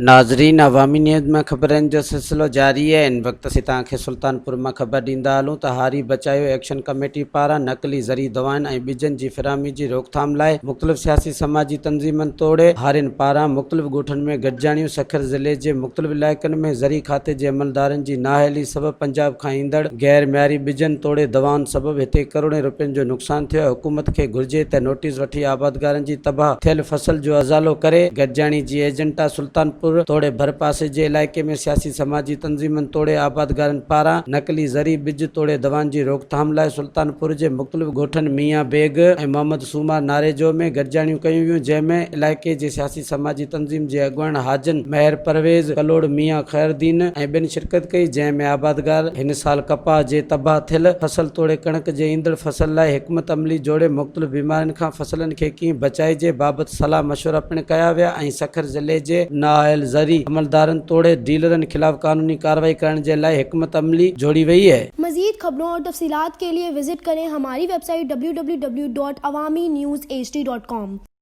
ناظرين عوامي نيوز مان خبرن جو سلسلو جاري آهي ان وقت اسين توهان کي سلطانپور مان خبر ڏيندا هلون ته هاري بچايو ايڪشن ڪميٽي پاران نقلي زرعي دوائن ۽ ٻجن جي فراهمي جي روڪٿام لاء مختلف سياسي سماجي تنظيمن توڙي هارين پاران مختلف ڳوٺن ۾ گڏجاڻيون سکر ضلعي جي مختلف علائقن ۾ زرعي کاتي جي عملدارن جي نااهلي سبب پنجاب کان ايندڙ غير معياري ٻجن توڙي دوائن سبب هتي ڪروڙين روپين جو نقصان ٿيو آهي، حڪومت کي گهرجي ته نوٽيس وٺي آبادگارن جي تباهه ٿيل فصل جو ازالو ڪري، گڏجاڻي جي ايجنٽا سلطانپور توڙي ڀرپاسي جي علائقي ۾ سياسي سماجي تنظيمن توڙي آبادگارن پاران نقلي زرعي ٻج توڙي دوائن جي روڪٿام لاء سلطانپور جي مختلف ڳوٺن ميان بيگ ۽ محمد سومار ناريجو ۾ گڏجاڻيون ڪيون ويون جنهن ۾ علائقي جي سياسي سماجي تنظيم جي اڳواڻ حاجن مهر پرويز ڪلوڙ ميان خير الدين ۽ ٻين شرڪت ڪئي جنهن ۾ آبادگار هن سال ڪپاهه جي تباهه ٿيل فصل توڙي ڪڻڪ جي ايندڙ فصل لاء حڪمت عملي جوڙي مختلف بيمارين کان فصلن کي ڪيئن بچائجي بابت صلاح مشورا پڻ ڪيا ويا ۽ سکر ضلعي جي نااهل زرعي عملدارن توڙي ڊيلرن خلاف قانوني ڪارروائي ڪرڻ جي لاء حڪمت عملي جوڙي وئي. مزيد خبرون اور تفصيلات کے لئے وزٽ ڪرين ھماري website W W W dot Awami news H D dot com.